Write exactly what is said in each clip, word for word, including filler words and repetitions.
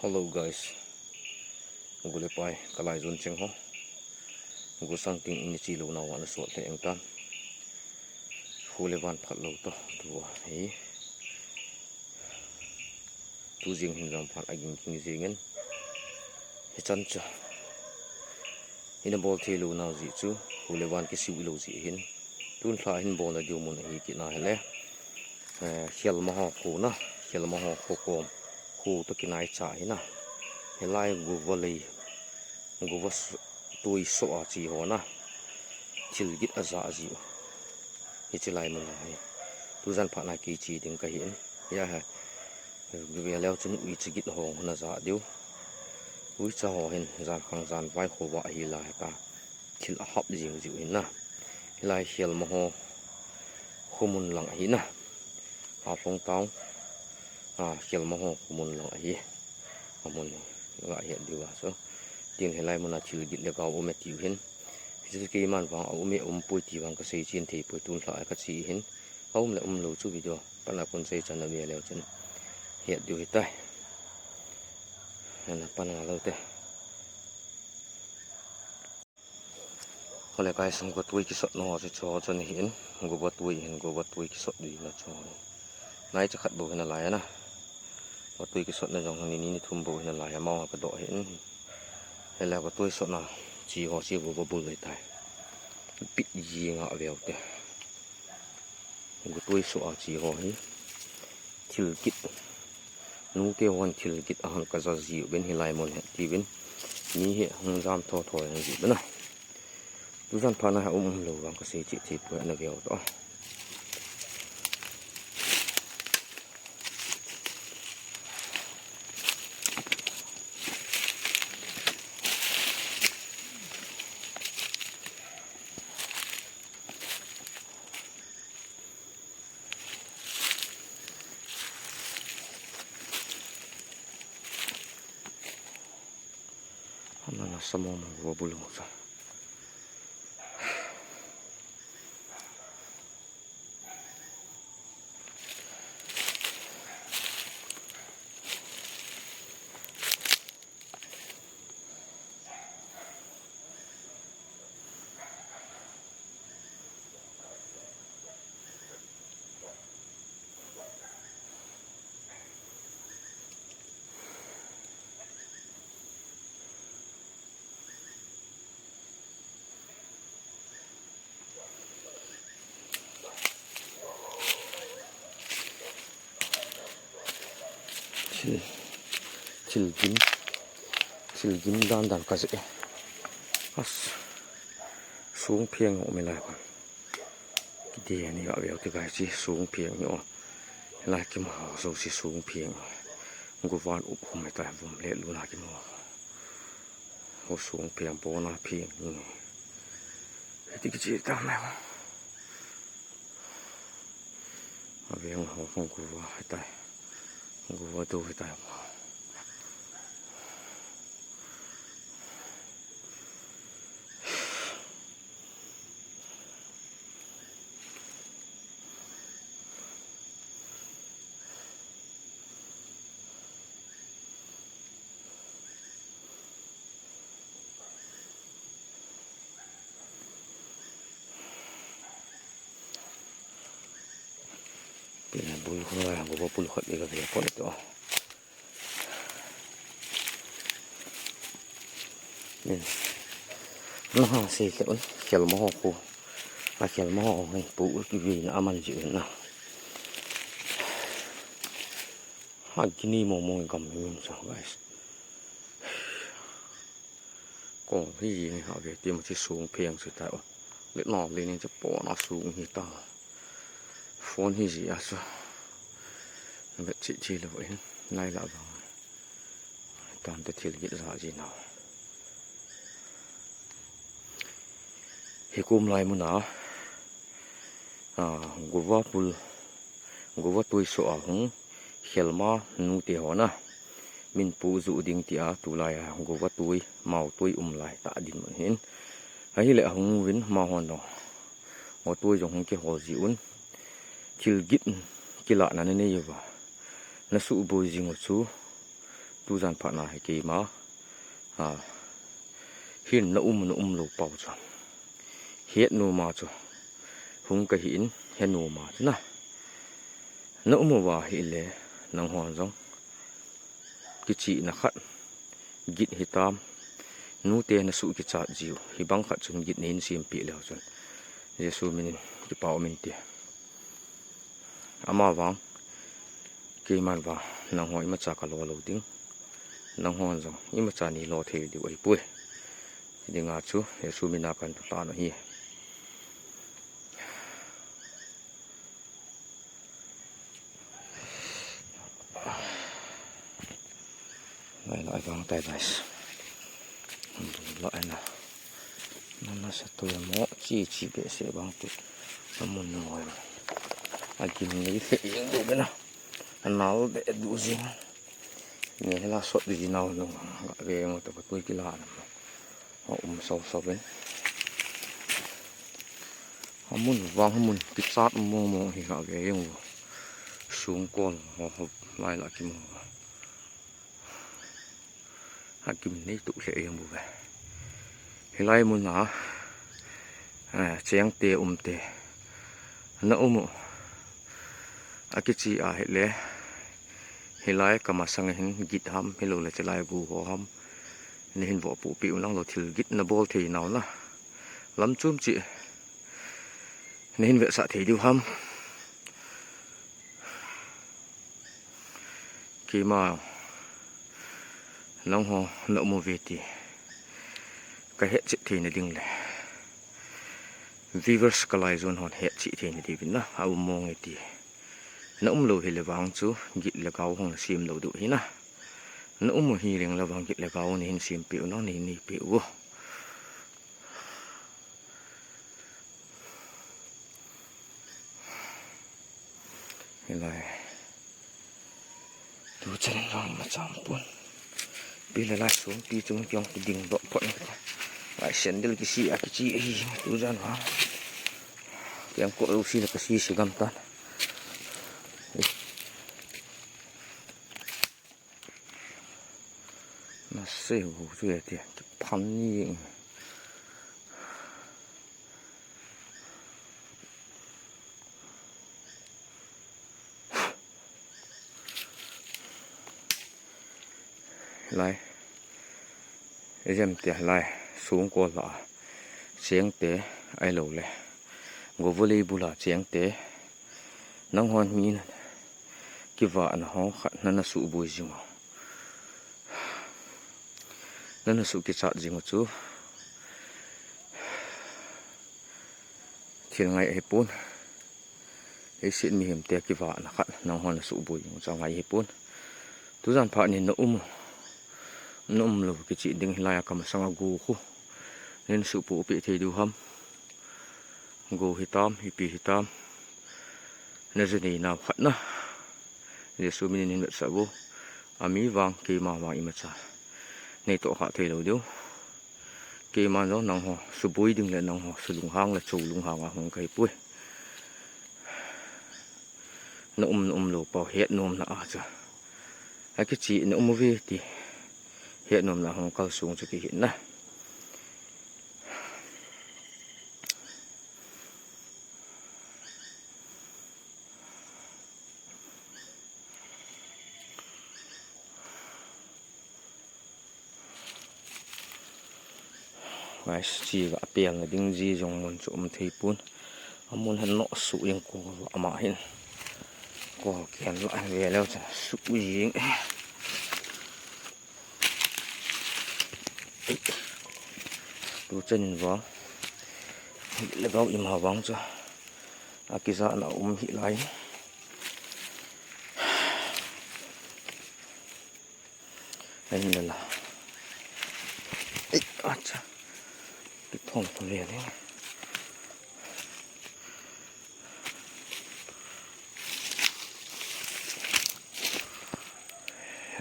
Hello guys. Gu le pai, ka lai zon cheng ho. Gu sang ting in i chi lo nau ana sot le eng tan. Hu le van phat lo to, tu a hi. Tu jing hin jam phat a ging ging jing in. Hi chan cha. Ina bol thei lo nau ji chu, hu le van kisiu lo ji hin. Tun lha hin bol na diu mun ahi kit na hele. Eh, Khelma ho khu na, Khelma ho khu kom. Khu to kinai cha hi na. Helai gu va lei. Gu va s-, tui so a chi ho na. Thil git a ja a ji u. Hi chi lai mun a hi. Tu jan phat na ki chi ding ka hi in. Ya ha. Gu ve leo chun ui chi git ho na ja diu. Ui cha ho hin jan khang jan vai khu va hi la ha ta. Thil a hap jing jiu hin na. Hilai Khelma ho khu mun lang ahi na. Haflong town. A, Khelma ho khu mun lang ahi. A mun hi. Nga het diu a so. Tin hilai mun a thil git le gau um e tiu hin. Hichu keiman vang a um e um pui ti vang ka sei chin thei pui tun lha ka chi hin. A um le um lo chu video. Pana kun sei chan na ve leo chun. Het diu hi tai. Hena pana lo te. Hole kai sung ko tui kisot no chu cho cho ni hin, go ba tui hin, go ba tui kisot di na cho. Nai cha khat bo hin a lai na. Go tui kisot na jong ni ni ni thum bo hin a lai ma ka do hin. Hela go tui sot na chi ho chi go ba bul le tai. Pi yi nga veu te. Gu tui so a chi ho hi. Thil git. Nu te hon thil git a han ka ja ji ben hilai mun he ti ben. Mi he hung jam tho tho jong ji ben a. Tu jan pha na ha um um lo vang ka sei chi chi pu na veu to. Ana na samo mo wo bulu sa. Thil, thil gim, thil gim dan dan ka je. As, sung phiang ho mi lai kon. Kiti ni ga veu ti kai chi sung phiang ni o. Lai kim ho so si sung phiang. Gu van up hum ta vum le lu na kim ho. Ho sung phiang po na phiang ni. Ti ki chi ta na. A veng ho phong kuva hetai. Kuva tu hetai. Pina bul ko la, go bul ko ni ka via pon to. Nin. Na ha se ke un, kel mo ho ko. A kel mo ho, pu u ki vi na aman ji na. Ha gini mo mo gam ni sa, guys. Ko hi ni ha ve ti ma ti sung phiang si ta o. Le no le ni cha po na sung hi ta. Phone hi ji a su. Ve chi chi lo in nai la ba. Tan te thil git ja ji na. Hi kum lai mu na. A, guva pul, guva tui so a hung, khelma nu te ho na. Min pu ju ding ti a, tu lai a, guva tui, mau tui um lai ta din mun hin. A hi le a hung vin, ma hon dong. Guva tui jong hung ke hol ji un. Thil git, kila na ne ne yuva. Na su bui jing u chu. Tujan phat na hi keima, a, hin na um, na um lou pau chu het nom a chu hung kahi in, he nom a chu na. Na um uva ahile, nanghon jong kichihna khat, git hitam, nute na suh kichat jiu, hibang khat chun git nei in sempeh leu chun, Jesu minin kipa um inte. Ama vang, keiman vang, nangho imacha kalo lou ding. Nanghon jong imacha neilo thei diu ahipoi. Hidinga chu, Jesu mina kahin tutan ahi. Lai lai vang tai, guys. Lai na. Nana sa tu mo chi chi behseh vang tu. Amun noi. Agim nei lheh jeng diu bena. Anal be du jing. Ni hela sot du jinau nung. Ga ve mo to ka tui kila na. Aum sau sau ben. Amun vang amun kichat mong mong hi ga ve jeng u. Sungkol ho ho lai la kimu. Akim nei tuh lheh jeng uve. Hilai muna, a, chengte umte na um u. Akichi ahile, hilai kamasanga hin git ham, hilou le chelai gu ho ham. Nahin vohpuh peh u nang lou thil git nabol thei nau na. Lam chom cheh. Nahin vetsah thei diu ham. Keima nangho na um uve ti kahet cheh theina ding le viewers kalai jon hon het cheh theina diuvin na aum mong e ti. Na um lou hile vang chu git le gau hung na sem lou diu ahi na. Na um u hi leng le vang git le gau nahin sempeh u nang nahin neipeh u. Hilai. Tuchan in vang imacha um pon. Pi le lai sung pi chung kiong kiding doh pon. Lai sandal kisi a kichi ahi tujan vang. Kiang ko lu si le kasi si gam tan. Nasei hu chu e ti, kiphan ni. Lai. Ejem te lai. Sungkol la. Chengte ahilou le. Go volleyball a chengte. Nanghon mi kivahna ho khat nana suboi jing u. Nana suh kichat jing u chu. Thil ngai ahipon. Leiset mihem te kivahna khat nanghon na suboi jing u chu angai ahipon. Tujan phat nin na um u. Na um lou kichi ding hilai a kamasanga gu khu. Nin suhpuh peh thei diu ham. Go hitam, ipi hitam. Na ju nei nau khat na. Jesu minin hin vetsah u. Ami vang, keima vang imacha nei toh kha thei lou diu. Keiman jong nangho suboi ding le nangho sulunghang le cholunghang a hung kahi poi. Na um, na um lou pau het nomna a chu. Akichi na um uve ti. Het nomna hung kal sung chu kihi na. Guys, chi ga pel na ding ji jong mun chu um thei pon. Amun hin nosuh jeng kol, ama hin. Kol ken la ve leu chun suh jeng. Tuchan in vang. Le gau ima vang chu. Akijahna um hih lai. Ahin la la. Ei, acha. Kithong thong le le.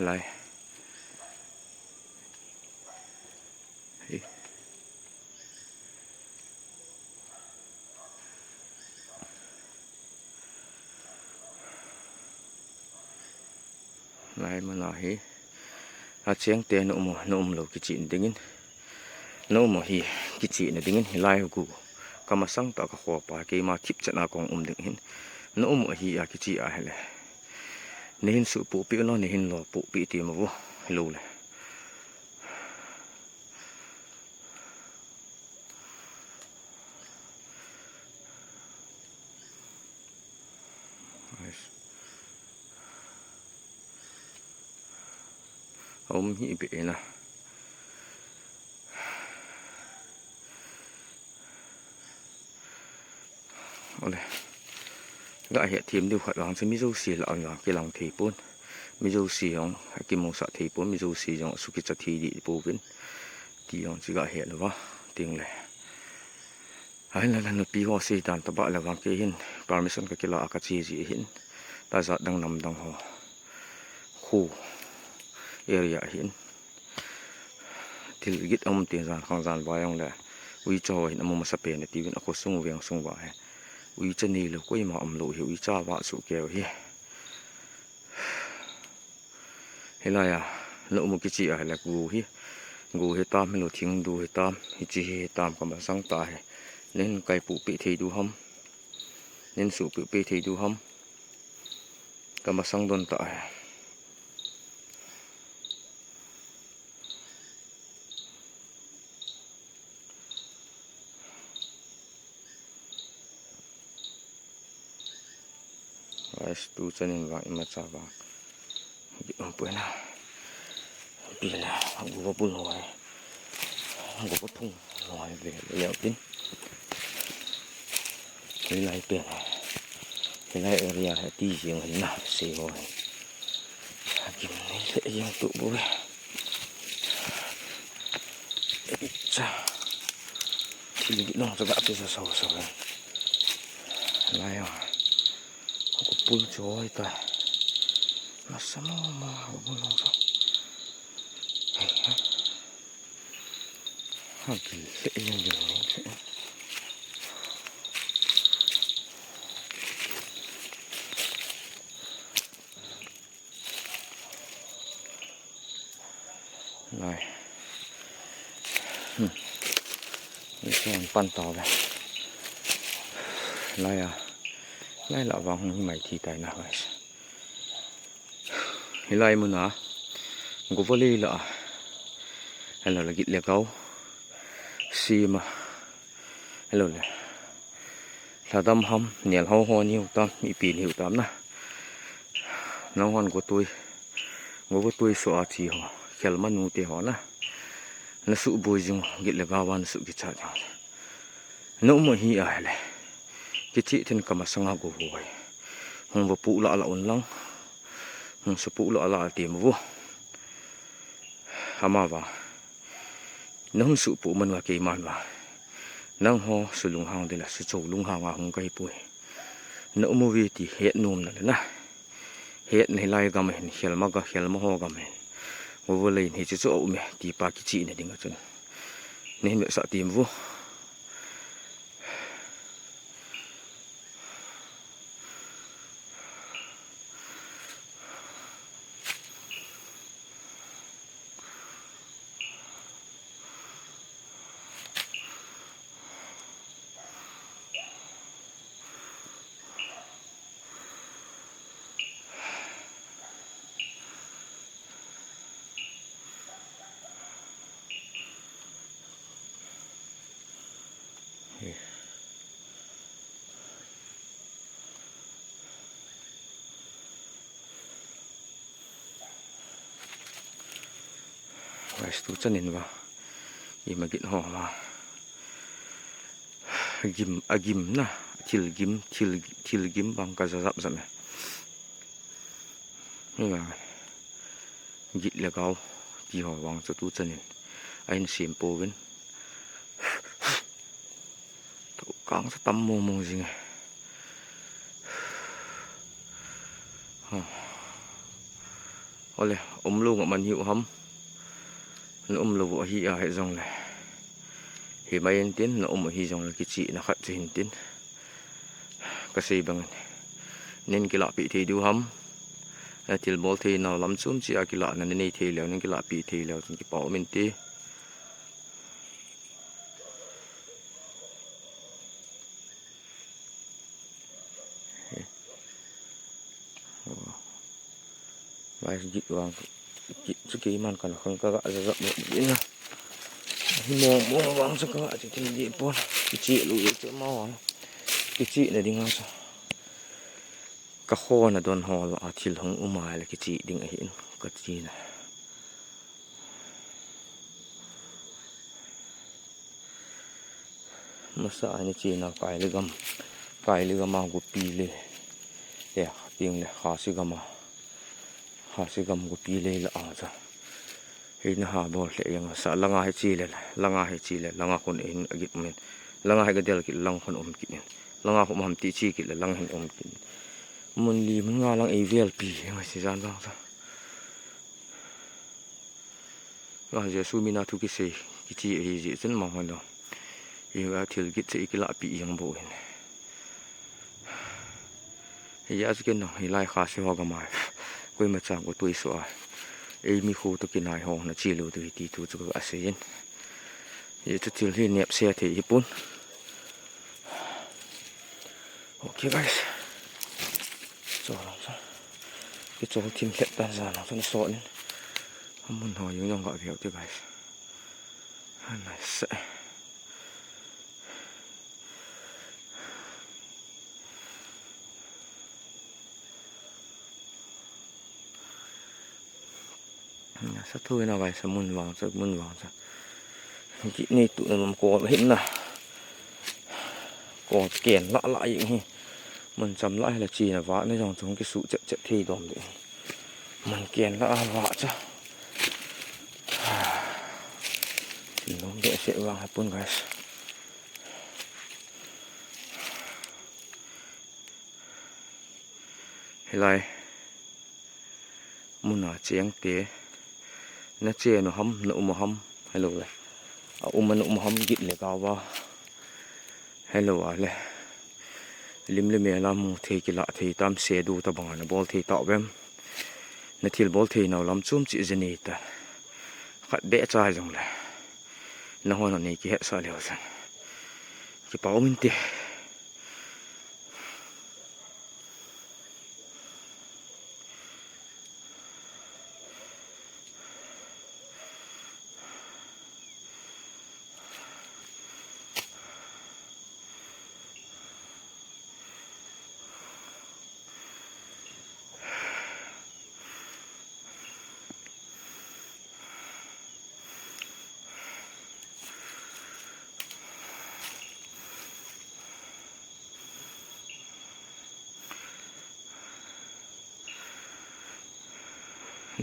Lai. Ei. Lai mana hi Acheng te na um, na um lou kichihna dingin. Na um ahi kichihna dingin hilai gu. Kamasang tah a ka khopa keima thipchet a kong um ding hin. Na um ahi a kichi ahile. Nahin suhpuh peh u, nahin lopuh peh ti mo vo. Hilou le. Aum hi be na. Ole. Ga he thim diu khat vang chu mi jouse la ang kilang thei pon. Mi jouse jong akimusah thei pon, mi jouse jong sukicha thei di pouvin. Ti jong chu ga he lou va. Ting le. Ahin la, la nupi ho seitan tobang le vang kei hin permission ka kila a ka che ji hin. Tajat dang nam dang ho. Khu area hin. Thil git um tin jan khang jan vai jong le. Uicha ho hin amu masa pen tiuvin a khosung veng sung va he. Uicha neilou koima um lou hi uicha va chu keu hi. Hilai a, na um u kichi ahile gu hi, gu hitam, hilou thing du hitam, hichi hitam kamasang ta hi. Nahin kaipuh peh thei diu ham, nahin suhpuh peh thei diu ham, kamasang don ta hi. Guys, tu chanin vang imacha vang. Di um poi na. Pi le, guva bul hoi. Guva phung hoi ve le yau tin. Hilai pen. Hilai area he ti jing hin na, sei hoi. Gim nei le jing tu bu ve. Cha. Thil gin nong chu ga ti sa so so. Lai a. Ko pul chu hoi ta. Nasa mama ko pul nong chu. Ha, gin le jing jing. Lai. Hmm. Ni se an pan tau ve. Lai a. Lai la vang hung hi mai thi tai na, guys. Hilai mun a. Guva lei la a. Helou le git le gau. Sima. Helou le. Lhadam ham, nel ho ho niu tam, ipi niu tam na. Nang hon gotui, gotui so a chi ho, khelma nu te ho na. Na suhboi jing, git le gau a na suh kicha jing. Na um u hi ahile. Kichi thin kamasanga go hoi. Hung va pu la la un lang. Hung suhpu la la ti mo vo. Ama va. Na hung suhpu man va keiman va. Nang ho sulunghang dela sucho lunghang a hung kahi poi. Na um uve ti het nom na le na. Het na hilai gam hin, khelma ga, khelma ho gam hin. Vo vo lei hin hiche chu a um e, ti pa kichi na ding a chun. Nei hin sa ti mo vo. Guys, tu chanin va. Ima gin ho ma. Gim, a gim na. Thil gim, thil, thil gim bang ka ja jap jap e. Hi vang. Git le gau. Ti ho vang chu tu chanin. A hin sem pouvin. Kang sa tam mong mong jing e. Ole, um lou nga man hiu ham. Na um lou u ahi a hi jong le. Hi mai in tin, na um u ahi jong le kichi na khat chu hin tin. Ka sei bang in. Nin kila pi thei diu ham. Thil bol thei nau lam chom cheh a kilahna nei thei leu, nei kilahpi thei leu chun kipa um inte. Vai git vang, git chu keiman kana khang ka ga ja ja mo ina. Hi mong mong vang chu ka ga che thei di pon. Kiche lu chu ma vang. Kiche na ding a chu. Ka khona don hol a thil hung um a le kiche ding ahi in ka ti na. Masa a ni chena Kaili gam, Kaili gam a gupi le, e, ting le, Khasi gam a, Khasi gam gupi le la a cha. Hei na ha bol le yang sa langa he chi le, langa he chi le, langa khun in a git min. Langa he ga del kit lang khun um kit in. Langa khun ham ti chi kit le lang hin um kit. Mun li mun nga lang ei vel pi nga si jan bang sa. Nga Jesu mina thu kisei kichi ahi ji chun ma hon lo. I ga thil kit se i kilahpi jang bo hin. Hi a chu ken nong, hi lai Khasi ho gam a. Koima chang ko tui so a. Ei mi khu to kinai ho na chi lo tu hi ti thu chu ka sei in. Hi chu thil hi nep se thei hi pun. Okay guys. Chol sa. Kichol thim lhep tan sa na chun so nin. Amun ho jong jong ga veu te guys. Nice. Sa thu ina vai sa mun vang sa mun vang sa. Ki ni tu na lam ko hin na. Ko ken la la ing hi. Mun cham la hi la chi na va na jong chung ki su chet chet thei dom de. Mun ken la a va cha. Chin nom de se vang ha pun guys. Hilai. Muna cheng te. Na che no ham, na um ham. Hello le. A um na um ham git le ka va. Hello a le. Lim le mel a mu thei kila thei tam se du ta bang na bol thei ta vem. Na thil bol thei nau lam chum chi je ni ta. Khat be cha jong le. Na hon ni ki he sa le san. Ki pau min te.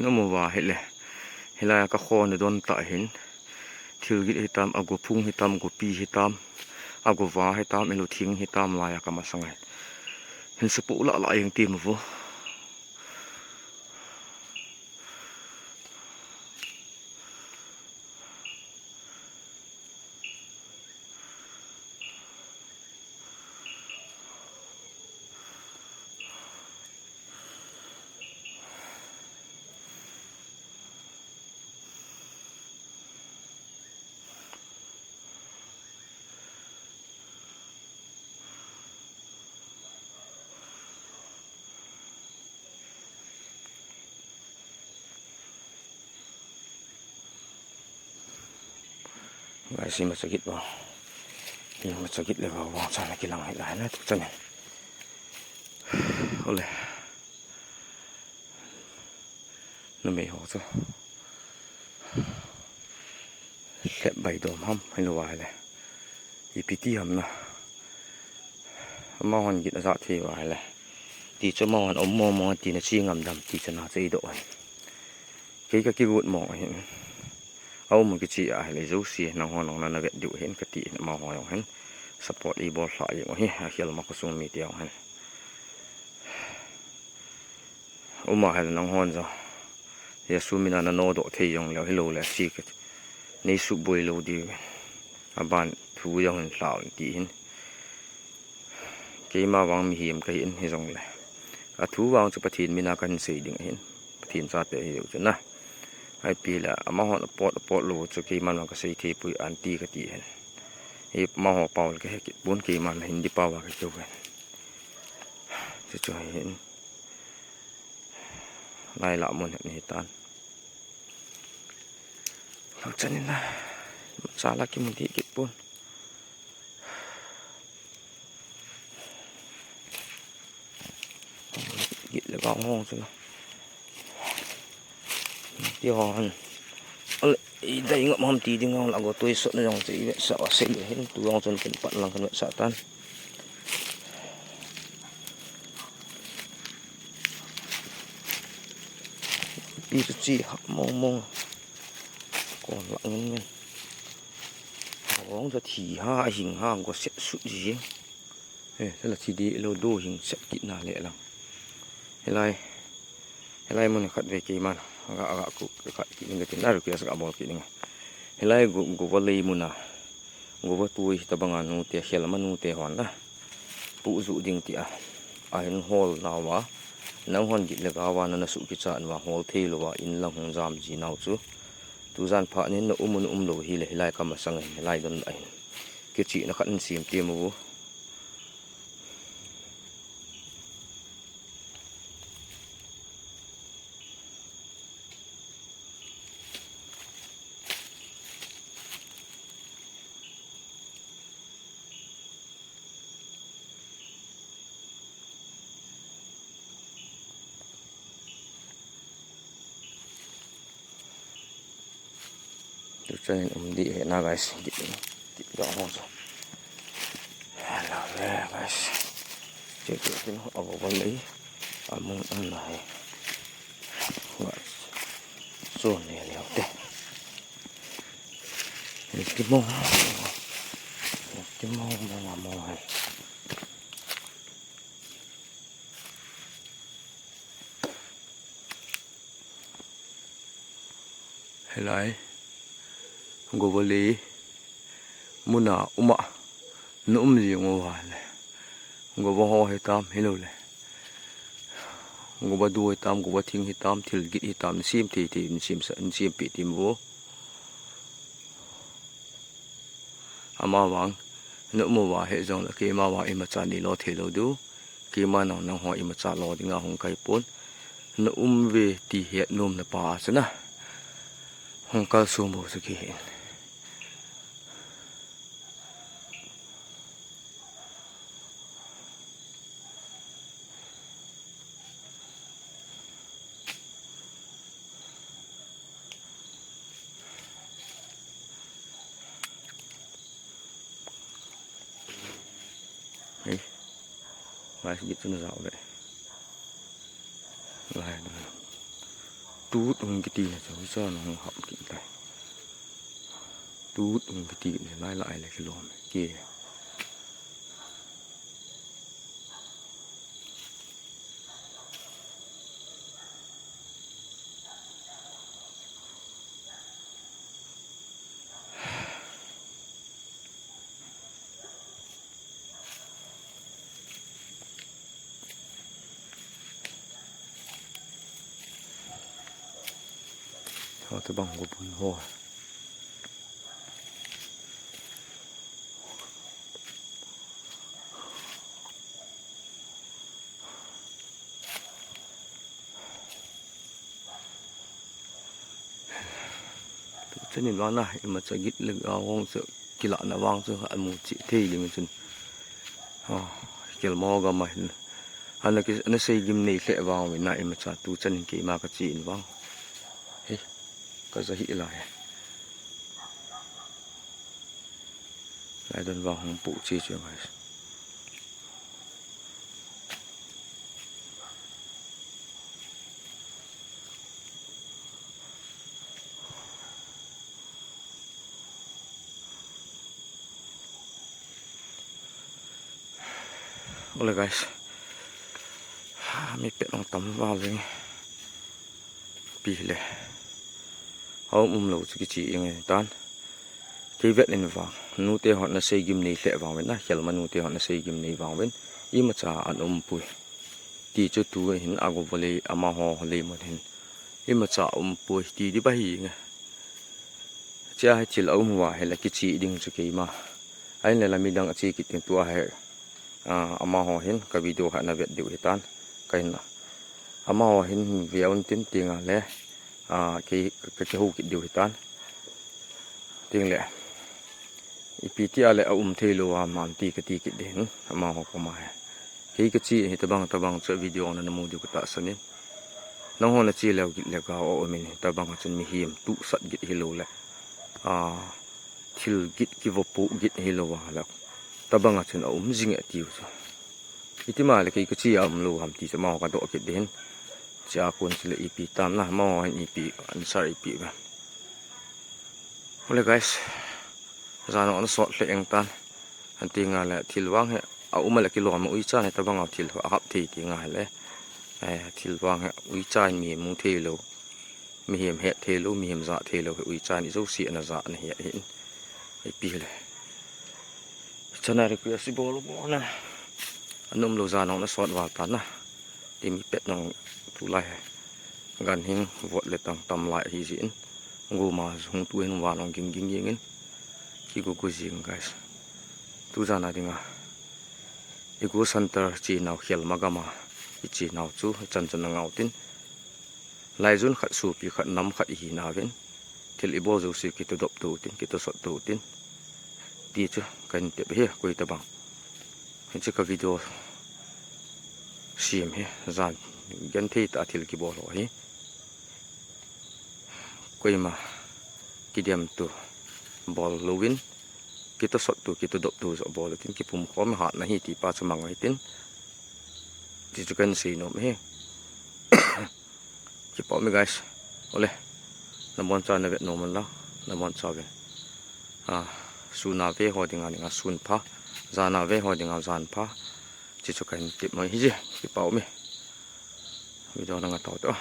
Nomu va hile. Hilai a ka khon don ta hin. Thil git hitam, a go phung hitam, go pi hitam, a go va hitam, elu thing hitam lai a ka masang hin. Hin supu la la yang ti mu vo. Guys, hi machagit ba. Hi machagit le ba, vang chan kilang hi lai na tu chan. Ole. Numei ho chu. Lhep bai dom ham, hi lo va le. Ipi ti ham na. Amahon git a ja thei va le. Ti chu amahon om mo mo ti na chi ngam dam ti chu na chu i do. Kei ka kigut mo hin. A um kichi a le jouse nang hon nang na vet diu hin ka ti hin amaho jong hin. Support i bol hla jong hi a khel ma khosung mi ti jong hin. Uma hel nang hon jo. Jesu mina na nodoh thei jong leu hilou le chi ka. Nei suboi lou diu. Aban thu jong hin hlau ti hin. Keima vang mihem ka hi in hi jong le. Athu vang chu Pathen mina kahin sei ding ahin. Pathen chate ahi u chu na. Ipi le, amahon apot, apot lou chu keiman vang kasei thei poi aunty kati ahin. Hi amaho pao le kahe kit pon, keiman Hindi pao a kakihou ahin. Chuchu ahin. Lai lah mun het ni tan. Lo chanin na. Chala kimu dih kit pon. Git le vang hong chu. Ti hon. Al, i dai ngam ham ti ding hong la go toi sot na jong chu i vetsah a sei le hin tu jong chun kin pat lang kan vetsah tan. Pi chu chi ha mong mong. Kon la ngin ngin. Hong chu thi ha, hing ha, go set sut ji. Eh, sala thi di lo do hing set kit na le lang. Helai, helai mun khat ve keiman, aga, aga ku khat kit ning tin, a request ga bol kit ning. Helai go, go va lei muna, go va tui tabanga nu te, khel ma nu te hon la. Pu zu ding ti a. Ahin hol nawa, nang hon git le gawa na na su kicha nawa hol thei lowa in lang hung jam ji nau chu. Tu jan pha nin na um un um lo hi le helai ka masang hin helai don ahin. Kichi na khat in sim ti mu. Tu chanin um di he na guys, di, di dong ho so. Hello there guys. Check it out, a go lei. Amun an na he. Guys. So ne le te. Ni ki mo. Ni ki mo mo mo he. Helai, gova lei muna uma, na um jing uva le, gova ho hitam hilou le, gova du hitam, gova thing hitam, thil git hitam, na sem thei thei, na sem sa, na sem pe ti mo. Amavang, na um uva he jong le, keima vang imacha nei lo thei lou diu. Keima nang, nangho imacha lo dinga hung kai pon. Na um ve ti het nom na pa a chu na. Hung kal sum bo chu kihen. Hei. Guys, git chun jao ve. Lai, lai. Tut hung kiti na chu, sa na hung hap kit lai. Tut hung kiti na lai lai le kilom. Ke. Ho te bang go bun ho. Tuchanin vang na, imacha git le gao hong chu, kilahna vang chu, amu cheh thei ding chun. Ha, kelmo gam a hin. Ana ki, ana sei gim nei lheh vang uvin na, imacha tuchanin keima kachi in vang. Hei, kaja hi lai. Lai don vang hung pu chi chu guys. Ole guys. Mi pet long tam val jing. Pi le. Hau um lo chu kichi ing tan. Kei vet in vang. Nute hon na sei gim nei lheh vang uvin na. Khelma nute hon na sei gim nei vang uvin. Imacha an um pui. Ti chu tu hin agu volei amaho holei mun hin imacha umpoi ti di ba hi nge. Chia hi thil aum uva hile kichi ding chu keima. Ahin le la midang achi kit ding tua hi, ah, amaho hin ka video kha na vet diu hitan. Ka hin amaho hin ve un tin tinga le, ah, kei ka, ka kiho kit diu hitan. Ting le ipi ti a le aum thei lou a man ti ka ti kit ding amaho koma hi. Kei ka chi hi tabang tabang chu video na na mu diu ka tahsan in. Nangho na chi leu git le ga o min hi tabang a chun mihem tu sat git hi lou le, a, thil git kivopu git hi lou a le tabang a chun aum jing e tiu chu. Iti ma le kei ka chi a um lou ham ti chu amaho ka doh kit ding. Chia kun chu le ipi tam na amaho hin ipi answer ipi ba. Ole guys, jan o na sot le eng tan. Anti nga le thil vang he aum a le kilom a ui chan he tabang a thil a hap thei ti nga le. Eh, thil vang he ui chan mi mu thei lou. Mihem het thei lou, mihem ja thei lou, ui chan i josi ana ja ana het hin. Ipi le. Chana request bol bol na. Anum lou jan o na sot val tan na. Ti mi pet nong tu lai he. Gan hing vot le tang tam lai hi jin. Guma hung tu hin van ong ging ging ging in. Ki gu gu jing guys. Tu jana dinga. I gu center chi nau khel ma gama. I chi nau chu chan chan ngau tin. Laijun khat supi khat nam khat i hi nau vin. Thil i bol josi kitodop tu tin, kitosot tu tin. Ti chu kan tep hi koi tabang. Hiche ka video siam hi jan gen thei ta thil kibol ho hi. Koima kidem tu bol louvin, kitosot tu, kitodop tu jo bol tin, kipum khom hat na hi ti pa chu mang hi tin. Ti chu kan sei nom hi. Kipa mi guys. Ole. Na mon cha na vet nom la. Na mon cha ve. Ah, sun a ve ho dinga dinga sun pha. Jan a ve ho dinga jan pha. Chi chu kan tip mai hi ji. Kipa mi. Video na nga tau to.